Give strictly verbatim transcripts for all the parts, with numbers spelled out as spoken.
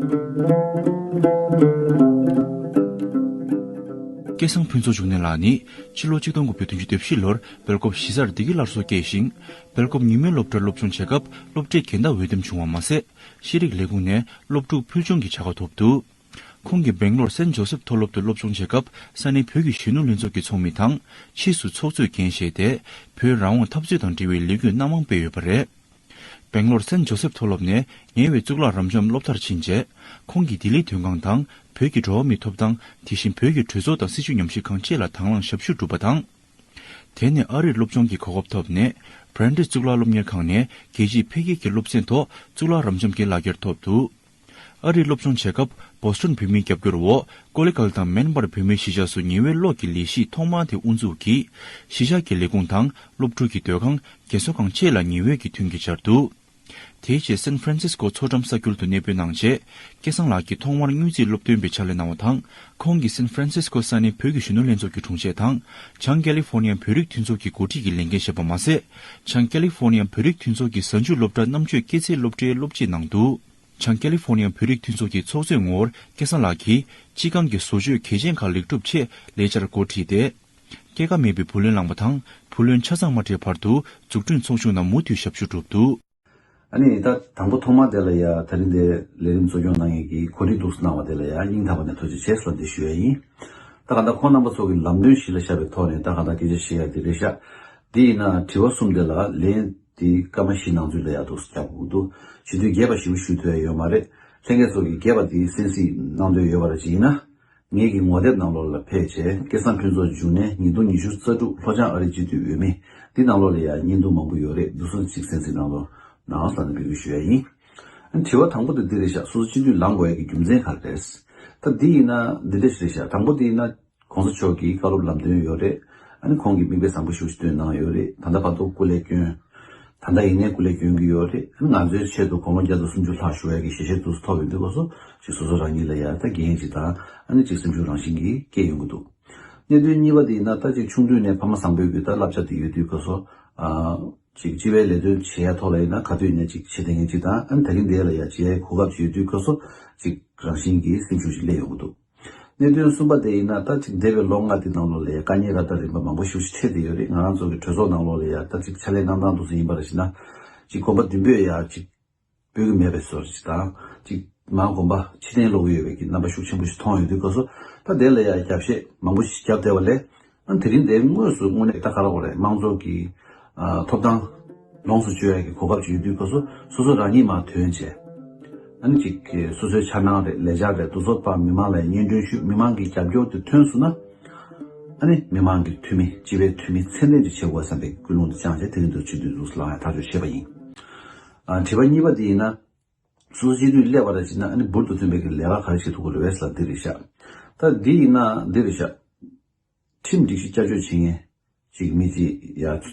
སྐལ་བཟང་ཕུན་ཚོགས་འབྱུང་གནས་ལགས་ནི་ཕྱི་ལོ་ཆིག་སྟོང་དགུ་བརྒྱ་བདུན་ཅུ་དོན་བཞི་ལོར་སྦེལ་ཀོབ་གཞིས་གསར་བདེ་སྐྱིད་སླར་གསོར་སྐྱེས་ཤིང་། སྦེལ་ཀོབ་ཉིན་མོའི་སློབ་གྲྭར་སློབ་སྦྱོང་བྱེད་སྐབས་སློབ་གྲྭའི་འགན་བདག་འོས་འདེམས་བྱུང་བ་མ་ཟད། ཤེས་རིག་ལས་ཁུངས་ནས་སློབ་ཕྲུག་ཕུལ་བྱུང་གི་བྱ་དགའ་ཐོབ་འདུག་ཁོང་གིས་སྦེང་ལོར་སེན་ཇོ་སེབ་མཐོ་སློབ་ཏུ་སློབ་སྦྱོང་བྱེད་སྐབས་ས་གནས་བོད་ཀྱི་གཞོན་ནུ་ལྷན་ཚོགས་ཀྱི་ཚོགས་མི་དང་ཕྱིས་སུ་ཚོགས་གཙོས་འགན་བཞེས་ཏེ། བོད་རང་དབང་འཐབ་རྩོད་དང་འབྲེལ་བའི་ལས་འགུལ་སྣ་མང་སྤེལ་ཡོད་པ་རེད། སྦེང་ལོར་སེན་ཇོ་སེབ་མཐོ་སློབ་ནས་ཉེ་བའི་གཙུག་ལག་རབ་འབྱམས་སློབ་མཐར་ཕྱིན་རྗེས། ཁོང་གིས་ལྡི་ལིའི་དོན་ཁང་དང་བོད་ཀྱི་འགྲོ་བ་མིའི་ཐོབ་ཐང་། དེ་བཞིན་བོད་ཀྱི་གྲོས་ཚོགས་དང་སྲིད་བྱུས་ཉམས་ཞིབ་ཁང་བཅས་ལ་དང་བླངས་ཞབས་ཞུ་བསྒྲུབས་པ་དང་། དེ་ནས་ཨ་རིར་སློབ་སྦྱོང་གི་གོ་སྐབས་ཐོབ་ནས་བྷི་རན་ཊི་གཙུག་ལག་སློབ་གཉེར་ཁང་ནས་རྒྱལ་སྤྱིའི་འཕེལ་རྒྱས་ཀྱི་སློབ་ཚན་ཐོག་གཙུག་ལག་རབ་འབྱམས་ཀྱི་ལག་འཁྱེར་ཐོབ་འདུག་ཨ་རིར་སློབ་སྦྱོང་བྱེད་སྐབས་བོ་སི་ཊོན་བོད་མིའི་རྒྱབ་སྐྱོར་འོག་ཀོ་ལི་གྷལ་དང་མེན་མར་བོད་མིའི་གཞིས་ཆགས་སུ་ཉེ་བའི་གློག་གི་ལས་གཞི་ཐོག་མ་དེ་དབུ་འཛུགས་ཀྱིས། གཞིས་ཆགས་ཀྱི་ལས་ཁུངས་དང་སློབ་ཕྲུག་གི་སྡོད་ཁང་། རྒན་གསོ་ཁང་བཅས་ལ་ཉེ་བའི་གི་མཐུན་རྐྱེན་སྦྱར་འདུག་དེའི་རྗེས་སན་ཧྥ་རན་སིས་ཀོ་མཚོ་འགྲམ་ས་ཁུལ་དུ་གནས་སྤོས་གནང་རྗེས། སྐལ་བཟང་ལགས་ཀྱིས་ཐོག་མར་དངུལ་རྩིས་སློབ་སྟོན་པའི་ཕྱག་ལས་གནང་བ་དང་། ཁོང་གིས་སན་ཧྥ་རན་སིས་ཀོ་ས་གནས་བོད་ཀྱི་གཞོན་ནུ་ལྷན་ཚོགས་ཀྱི་དྲུང་ཆེ་དང་། བྱང་ཀེ་ལི་ཧྥོར་ནི་ཡ་བོད་རིགས་མཐུན་ཚོགས་ཀྱི་འགོ་ཁྲིད་ཀྱི་ལས་འགན་བཞེས་པ་མ་ཟད། བྱང་ཀེ་ལི་ཧྥོར་ནི་ཡ་བོད་རིགས་མཐུན་ཚོགས་ཀྱི་གཟའ་མཇུག་སློབ་གྲྭ་རྣམ་དཔྱོད་སྐྱེད་ཚལ་སློབ་གྲྭའི་སློབ་སྤྱི་གནང་འདུག་བྱང་ཀེ་ལི་ཧྥོར་ནི་ཡ་བོད་རིགས་མཐུན་ཚོགས་ཀྱི་ཚོགས་གཙོའི་ངོ་བོ་སྐལ་བཟང་ལགས་ཀྱིས་སྤྱི་ཁང་གི་བཟོ་བཅོས་གལ་ཆེན་ཁག་ལེགས་གྲུབ་ཆེད་ལས་འཆར་འགོ་ཁྲིད་དེ། སྐྱེད་ཀ་མེད་པའི་བུ་ལོན་བླངས་པ་དང་། བུ་ལོན་ཆ་ཚང་མ་སྤྲད་བར་དུ་འཛུགས་སྐྲུན་ཚོགས་ཆུང་ནང་མུ་མཐུད་ཞབས་ཞུ་བསྒྲུབས་འདུག་ཨ་ནི་ད་དང་པོ་ཐོག་མ་དེ་ལ་ཡ་ད་རིང་དེ་ལས་རིམ་གཙོ་སྐྱོང་གནང་མཁན་གྱི་གོ་སྒྲིག་འདུག་སེ་གནང་བ་དེ་ལ་ཡ་སྙིང་ཐག་པ་ནས་ཐུགས་རྗེ་ཆེ་ཟེར་འདི་ཞུ་ཡ་ཡིན། ད་ག་ད་ཁོང་རྣམ་པ་ཚོ་གི་ལམ་སྟོན་གཞི་ལ་བཞག་པའི་ཐོག་ནས་ད་ག་ད་སྐད་ཆ་བཤད་ཡ་དེ་རེད་ཤག་འདི་ཡིན་ན་དྲི་བ་གསུམ་དེ་ལ་ལན་དེ་སྐར་མ་བཞི་ནང་ཚུད་ལ་ཡ་འདུག་སེ་རྒྱག་དགོས་ཀྱི་འདུག་བྱེད་དུས་རྒྱས་པ་ཞེ་པོ་ཞུ་ཐུབ་ཡ་ཡོད་མ་རེད། ལྷན་རྒྱས་ཚོ་གིས་རྒྱས་པ་དེ་གསན་གཟིགས་གནང་འདོད་ཡོད་པ་རེད་ཅེས་ཡིན་ན། ངེད་ཀྱི་ངོ་དེབ་ནང་ལོགས་ལ་ཕེབས་བྱས་སྐལ་བཟང་ཕུན་ཚོགས་འབྱུང་གནས་ཉིས་སྟོང་ཉི་ཤུ་རྩ་དྲུག་ལྷོ་བྱང་ཨ་རིའི་སྤྱི་འཐུས་འོས་མི་འདི་ནང་ལོགས་ལ་ཡང་བརྙན་ཐུང་མང་པོ་ཡོད་རེད། འདུག་སེ་ཅིག་གསན་གཟིགས་གནང་རོགས་གནང་ཟེར་ནས་འབོད་སྐུལ་ཞུ་ཡ་ཡིན། དྲི་བ་དང་པོ་དེ་འདི་རེད་ཤག་སོ་སོ་སྤྱི་འཐུས་ལངས་དགོས་ཡ་གི་རྒྱུ་མཚན་ག་རེ་རེད། ད་འདི་ཡིན་ན་འདི་འདྲ་ཞིག་རེད་ཤག་དང་པོ་འདི་ཡིན་ན་གོང་ས་མཆོག་གིས་བཀའ་སློབ་ལམ་སྟོན་ཡོད་རེད། ཨ་ནི་ཁོང་གིས་མིག་དཔེ་བཟང་པོ་ཞིག་སྟོན་གནང་ཡོད་རེད། ད་ལྟ་བར་དུ་སྐུ་ལས་བསྐྱོན། ད་ལྟ་ཡིན་ནའི་སྐུ་ལས་བསྐྱོན་གྱི་ཡོད་རེད། ང་ཚོའི་ཆེད་དུ་དགུང་ལོ་བརྒྱ་དང་སུམ་ཅུ་ལྷག་བཞུགས་ཡག་གི་ཞལ་བཞེས་དུས་སུ་ཐོབ་ཡོང་དུས་སྐབས་སུ་ཅིག་སོ་སོ་རང་ཉིད་ལ་ཡང་ད་འགན་ཅིག་དང་ཨ་ནི་ཅིག་སེམས་ཤུགས་རང་བཞིན་གྱིས་སྐྱེ་ཡོང་གི་འདུག་གནད་དོན་གཉིས་པ་དེ་ཡིན་ན་ད་ཅིག་ཆུང་དུས་ནས་ཕ་མ་བཟང་པོའི་གི་ད་བསླབ་བྱ་དེ་ཡོད་དུས་སྐབས་སུ་ཨ་ཅིག་སྤྱི་པའི་ལས་དོན་བྱེད་ཡ་ཐོག་ལ་ཡིན་ན་ག་དུས་ཡིན་ནའི་ཅིག་བྱེད་བསྡད་མཁན་ཅིག་དང་ཨ་ནི་ད་རིང་འདི་ལ་ཡང་བྱེད་ཡའི་གོ་སྐབས་ཅིག་ཡོད་དུས་སྐབས་སུ་ཅིག་རང་བཞིན་གྱིས་སེམས་ཤུགས་ཅིག་སླེབས་ཡོང་གི་འདུག་གནད་དོན་གསུམ་པ་དེ་ཡིན་ན་ད་ཅིག་འདས་པའི་ལོ་ལྔ་དེ་ནང་ལོགས་ལ་ཡ་དཀའ་ངལ་ཁ་ད་རིམ་པ་མང་པོ་ཞིག་འཕྲད་དེ་ཡོད་རེད། ང་རང་ཚོ་གི་གྲོས་ཚོགས་ནང་ལོགས་ལ་ཡ་ད་ཅིག་ཕྱག་ལས་གནང་སྟངས་དུ་སུ་ཡིན་པ་རེད་ཞེ་ན། ཅིག་གོམ་པ་མདུན་སྤོས་ཡ་ཅིག་སྤོ་གི་མེད་པའི་བཟོ་ཅིག་དང་ཅིག་མར་གོམ་པ་ཕྱི་བསྟན་སློག་གི་ཡོད་པའི་གི་རྣམ་པ་ཤུགས་ཆེན་པོ་ཞིག་མཐོང་ཡོད་དུས་སྐབས་སུ་ད་དེ་ལ་ཡ་རྒྱབ་བཤད་མང་པོ་ཞིག་བརྒྱབ་བསྡད་པ་ལས། ཨ་ནི་དེ་རིང་དེ་དངོས་སུ་དངོས་གནས་ད་ག་རེ་རེད། དམངས་གཙོ་གི་ཨ་ཐོབ་ཐང་ལོངས་སུ་སྤྱོད་ཡ་གི་གོ་སྐབས་ཅིག་ཡོད་དུས་སྐབས་སུ་སོ་སོ་རང་ཉིད་མར་ཐོན་བྱས། ཨ་ནི་ཅིག་གི་སོ་སོའི་འཆར་སྣང་རེད། ལས་འཆར་རེད། འདུ་ཚོགས་དང་མི་མང་ལ་སྙན་སྒྲོན་ཞུས། མི་མང་གི་རྒྱབ་སྐྱོར་དེ་ཐོན་སོང་ན། ཨ་ནི་མི་མང་གི་འཐུས་མི་སྤྱི་པའི་འཐུས་མི་ཚད་ལྡན་ཅིག་བྱེད་དགོས་བསམ་པའི་ཀུན་སློང་དེ་བཅངས་བྱས་དེ་རིང་དུ་སྤྱི་འཐུས་འདུག་སེ་ལངས་ཡ་ཐག་གཅོད་བྱས་པ་ཡིན། ཨ་དྲི་བ་གཉིས་པ་དེ་ཡིན་ན། སོ་སོ་སྤྱི་འཐུས་སླེབས་པ་རེད་ཅེ་ན་ཨ་ནི་འབུར་དུ་ཐོན་པའི་གི་ལས་ཀ་ག་རེ་བྱེད་ཐུབ་ཀྱི་རེད་པས་ལབ་འདི་རེད་ཤག་ད་འདི་ཡིན་ན་འདི་རེད་ཤག་ཁྲིམས་སྒྲིག་གཞི་བསྐྱར་བཅོས་བྱེད་མཁན་ཅིག་མི་ཅིག་ཡ་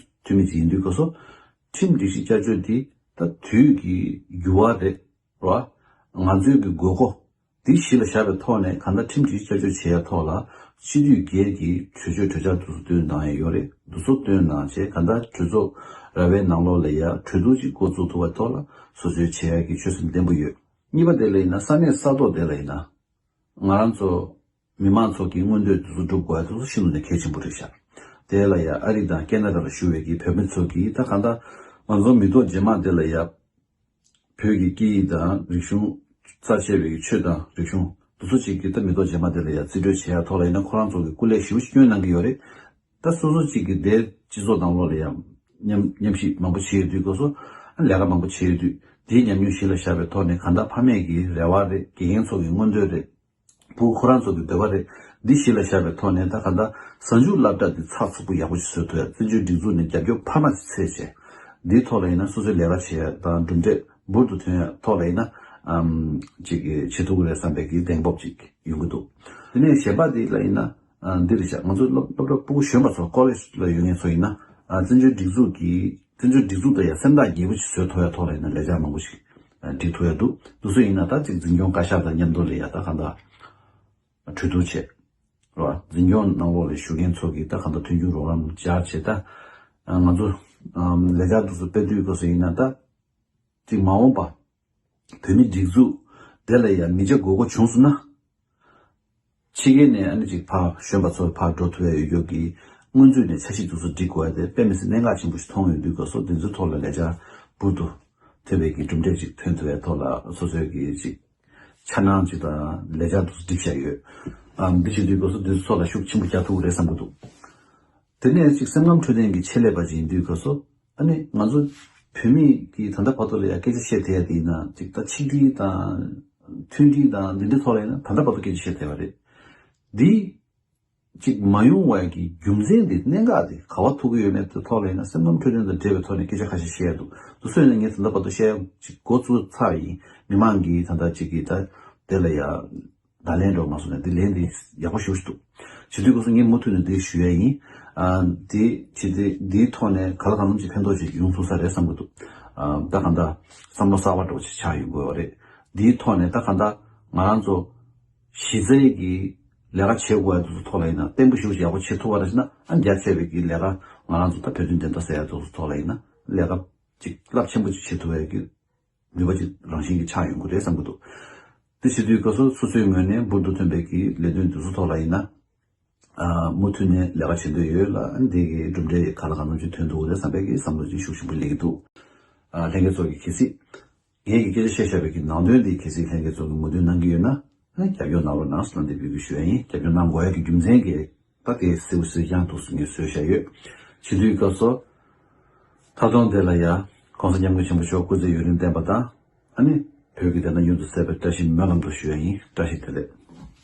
འཐུས་མི་ཅིག་ཡིན་དུས་སྐབས་སུ་ཁྲིམས་སྒྲིག་གཞི་བསྐྱར་བཅོས་འདི་ད་དུས་ཀྱི་འགྱུར་བ་རེད་བ། ང་ཚོའི་གི་དགོས་མཁོ་འདི་གཞི་ལ་བཞག་པའི་ཐོག་ནས་གང་ལྟར་ཁྲིམས་སྒྲིག་གཞི་བསྐྱར་བཅོས་བྱེད་ཡ་ཐོག་ལ་སྤྱི་འཐུས་སྒེར་གྱི་གྲོས་ཆོད་གྲོས་འཆར་དུ་བཏོན་གནང་ཡ་ཡོད་རེད། འདུ་ཚོགས་བཏོན་གནང་བྱས་གང་ལྟར་གྲོས་ཚོགས་ར་བའི་ནང་ལོགས་ལ་ཡ་གྲོས་བསྡུར་ཅིག་འགོ་བཙུགས་ཐུབ་པའི་ཐོག་ལ་སོ་སོའི་བྱེད་ཡ་གི་ཆོད་སེམས་བརྟན་པོ་ཡོད། གཉིས་པ་དེ་ལ་ཡིན་ན་ས་གནས་ས་ཐོག་དེ་ལ་ཡིན་ན། ང་རང་ཚོ་མི་མང་ཚོ་གི་མངོན་འདོད་དེ་ཚོ་སྒྲུབ་དགོས་ཡ་དེ་ཚོ་ཤིན་ཏུ་ནས་གལ་ཆེན་པོ་རེད་ཤག་དེ་ལ་ཡ་ཨ་རི་དང་ཁེ་ན་ཌ་ལ་བཞུགས་པའི་གི་བོད་མི་ཚོ་གིས་ད་གང་ལྟར་ང་ཚོ་མི་ཐོག་རྗེས་མ་དེ་ལ་ཡ་བོད་ཀྱི་སྐད་ཡིག་དང་རིག་གཞུང་རྩ་ཆེ་བའི་གི་ཆོས་དང་རིག་གཞུང་དེ་ཚོ་ཅིག་གི་ད་མི་ཐོག་རྗེས་མ་དེ་ལ་ཡ་རྩིས་སྤྲོད་བྱེད་ཡ་ཐོག་ལ་ཡིན་ན་ཁོ་རང་ཚོ་གི་སྐུ་ལས་ཞེ་པོ་ཞིག་བསྐྱོན་གནང་གི་ཡོད་རེད། ད་སོ་སོ་གཅིག་གིས་དེ་སྤྱི་ཚོགས་ནང་ལོགས་ལ་ཡང་མཉམ་མཉམ་ཞུགས་མང་པོ་བྱས་ཡོད་དུས་སྐབས་སུ་ལས་ཀ་མང་པོ་བྱས་ཡོད་དུས་དེའི་ཉམས་མྱོང་གཞི་ལ་བཞག་པའི་ཐོག་ནས་གང་ལྟར་ཕ་མས་ཀྱི་རེ་བ་རེད། དགེ་རྒན་ཚོ་གི་མངོན་འདོད་རེད། ཕྲུ་གུ་ཁོ་རང་ཚོ་གི་འདོད་པ་རེད། འདི་གཞི་ལ་བཞག་པའི་ཐོག་ནས་ད་གང་ལྟར་གཟའ་མཇུག་སློབ་གྲྭ་འདི་ཚགས་ཚུད་པོ་ཡག་པོ་ཞིག་བཟོ་ཐུབ་ཡ་བཙན་བྱོལ་སྒྲིག་འཛུགས་ནས་རྒྱབ་སྐྱོར་འཕར་མ་ཞིག་འཚོལ་བྱས། འདིའི་ཐོག་ལ་ཡིན་ན་སོ་སོའི་ལས་ཀ་བྱེད་ཡ་དང་གྲུབ་འབྲས་འབུར་དུ་ཐོན་ཡ་ཐོག་ལ་ཡིན་ན་ཨམ་ཅིག་བྱེད་ཐུབ་ཀྱི་རེད་བསམ་པའི་གི་གདེང་སྤོབས་ཅིག་ཡོང་གི་འདུག་དེ་ནས་གཞན་པ་དེ་ལ་ཡིན་ན། ཨ་འདི་རེད་ཤག་ང་ཚོ་སློབ་སློབ་གྲྭ་ཕྲུ་གུ་གཞོན་པ་ཚོ་ཀོ་ལེཇ་ལ་ཡོད་མཁན་ཚོ་ཡིན་ན། ཨ་བཙན་བྱོལ་སྒྲིག་འཛུགས་ཀྱི་བཙན་བྱོལ་སྒྲིག་འཛུགས་དང་ཡང་སེམས་ཐག་ཉེ་པོ་ཞིག་བཟོ་ཐུབ་ཡ་ཐོག་ལ་ཡིན་ན་ལས་འཆར་མང་པོ་ཞིག་ཨ་སྒྲིག་ཐུབ་ཡ་འདུག་འདུག་སེ་ཡིན་ན་ད་ཅིག་འཛིན་སྐྱོང་བཀའ་ཤག་དང་མཉམ་དུ་ལ་ཡ་ད་གང་ལྟར་གྲོས་བསྡུར་བྱས། རེད་བ། འཛིན་སྐྱོང་ནང་ལོགས་ལ་བཞུགས་མཁན་ཚོ་གིས་ད་གང་ལྟར་མཐུན་འགྱུར་རོགས་རམ་སྦྱར་བྱས་ད། ཨ་ང་ཚོ་ཨམ་ལས་འཆར་འདུག་སེ་སྤེལ་དུས་སྐབས་སུ་ཡིན་ན་ད། ཅིག་མ་འོངས་པ། བོད་མི་སྒྲིག་འཛུགས་ དེ་ལ་ཡང་མི་བྱ་དགོས་མཁོ་བྱུང་སོང་ན། ཕྱི་རྒྱལ་ནས་ཨ་ནི་ཅིག་ཕར་གཞོན་པ་ཚོ་ཕར་འགྲོ་ཐུབ་ཡ་ཡོད་རྒྱུ་གི་སྔོན་ཚུད་ནས་འཆར་གཞི་དེ་ཚོ་སྒྲིག་དགོས་ཡ་དེ་དཔེ་མི་སྲིད་གནད་འགག་ཆེན་པོ་ཞིག་མཐོང་ཡོང་དུས་སྐབས་སུ་དེ་ཚོའི་ཐོག་ལ་ལས་འཆར་འབུར་དུ་ཐོན་པའི་གི་གྲུབ་འབྲས་ཅིག་ཐོན་ཐུབ་ཡ་ཐོག་ལ་སོ་སོའི་གི་ཅིག་འཆར་སྣང་ཅིག་དང་ལས་འཆར་དེ་ཚོ་སྒྲིག་བཞག་ཡོད། ཨ་འདི་བྱེད་དུས་སྐབས་སུ་དེ་ཚོ་ཐོག་ལ་ཤུགས་ཆེན་པོ་རྒྱག་ཐུབ་ཀྱི་རེད་བསམ་གྱི་འདུག་དེ་ནས་ཅིག་སེམས་ཁམས་འཕྲོད་བསྟེན་གྱི་ཆེད་ལས་པ་ཅིག་ཡིན་དུས་སྐབས་སུ། ཨ་ནི་ང་ཚོ་བོད་མི་གིས་ད་ལྟ་བར་དུ་ལ་ཡ་སྐད་ཆ་བཤད་བསྡད་ཡ་དེ་ཡིན་ན་ཅིག་ད་ཆིག་སྒྲིལ་དང་མཐུན་སྒྲིལ་དང་འདི་འདྲའི་ཐོག་ལ་ཡིན་ན་ད་ལྟ་བར་དུ་སྐད་ཆ་བཤད་བསྡད་པ་རེད། འདི་ཅིག་མ་ཡོང་བ་གི་རྒྱུ་མཚན་དེ་གནད་འགག་དེ་ག་བ་ཐུག་གི་ཡོད་མེད་དེ་ཐོག་ལ་ཡིན་ན་སེམས་ཁམས་འཕྲོད་བསྟེན་དང་འབྲེལ་བའི་ཐོག་ནས་སྐད་ཆ་ཁ་ཤས་བཤད་ཡ་འདུག་དེ་སོང་ཡིན་ན་ངས་ད་ལྟ་བར་དུ་བཤད་ཡ་ཅིག་འགོ་བཙུགས་ཚར་ཡིན། མི་མང་གིས་ད་ལྟ་ཅིག་གིས་ད་དེ་ལ་ཡ། བརྡ་ལན་འགྲོ་མ་སོང་ནས་འདི་ལན་འདི་ཡག་པོ་ཞེ་པོ་ཞིག་འདུག་བྱེད་དུས་སྐབས་སུ་ངས་མུ་མཐུད་ནས་འདི་ཞུ་ཡ་ཡིན། ཨ་འདི་བྱེད་དེ་འདིའི་ཐོག་ནས་ག་ལ་གང་འཚམ་ཅིག་ཕན་ཐོགས་ཅིག་ཡོང་ཐུབ་ས་རེད་བསམ་གྱི་འདུག་ཨ་ད་གང་ལྟར་བསམ་བློ་གསར་པ་འདྲ་བོ་ཅིག་ཆགས་ཡོང་དགོས་པ་རེད། འདིའི་ཐོག་ནས་ད་གང་ལྟར་ང་རང་ཚོ་གཞི་རྩའི་གི་ལས་ཀ་བྱེད་དགོས་ཡ་དེ་ཚོ་ཐོག་ལ་ཡིན་ན་བརྟན་པོ་ཞེ་པོ་ཅིག་ཡག་པོ་བྱེད་ཐུབ་པ་རེད་ཟེར་ན། ཨ་རྒྱ་ཆེ་བའི་གི་ལས་ཀ་ང་རང་ཚོ་ད་བོད་དོན་བདེན་མཐའ་གསལ་ཡ་དེ་ཚོ་ཐོག་ལ་ཡིན་ན་ལས་ཀ་ཅིག་རླབས་ཆེན་པོ་ཅིག་བྱེད་ཐུབ་ཡ་གི་ནུས་པ་ཅིག་རང་བཞིན་གྱིས་ཆགས་ཡོང་གི་རེད་བསམ་གྱི་འདུག་དེ་བྱེད་དུས་སྐབས་སུ་སོ་སོའི་ངོས་ནས་འབུར་དུ་ཐོན་པའི་གི་ལས་དོན་དེ་ཚོ་ཐོག་ལ་ཡིན་ན། ཨ་མུ་མཐུད་ནས་ལས་ཀ་བྱེད་འདོད་ཡོད་ལ། འདི་གི་གྲུབ་འབྲས་ག་ལ་གང་འཚམ་ཅིག་ཐོན་འདུག་རེད་བསམ་པའི་གི་བསམ་བློ་ཅིག་ཤུགས་ཆེན་པོ་སླེབས་ཀྱི་འདུག་ཨ་ལྷན་རྒྱས་ཚོ་གིས་གལ་སྲིད་ངས་ཀྱི་སྐད་ཆ་བཤད་བཞག་པའི་གི་ནང་དོན་འདི་གལ་སྲིད་ལྷན་རྒྱས་ཚོ་གིས་མོས་མཐུན་གནང་གི་ཡོད་ན། ཨ་རྒྱབ་སྐྱོར་གནང་རོགས་གནང་ཟེར་ནས་འདི་འབོད་སྐུལ་ཞུ་ཡ་ཡིན། རྒྱབ་སྐྱོར་གནང་དགོས་ཡ་གི་རྒྱུ་མཚན་གྱི་ད་དེ་གསལ་པོ་གསལ་རྐྱང་འདུག་ཟེར་ངས་བཟོས་བཞག་ཡོད། བྱེད་དུས་སྐབས་སུ། ཐབས་སྟོང་དེ་ལ་ཡ། ༸གོང་ས་༸སྐྱབས་མགོན་ཆེན་པོ་མཆོག་སྐུ་ཚེ་ཡུན་རིང་བརྟན་པ་དང་། ཨ་ནི། བོད་ཀྱི་བདེན་མཐའ་མྱུར་དུ་གསལ་བའི་བཀྲ་ཤིས་སྨོན་ལམ་དུ་ཞུ་ཡ་ཡིན། བཀྲ་ཤིས་བདེ་ལེགས།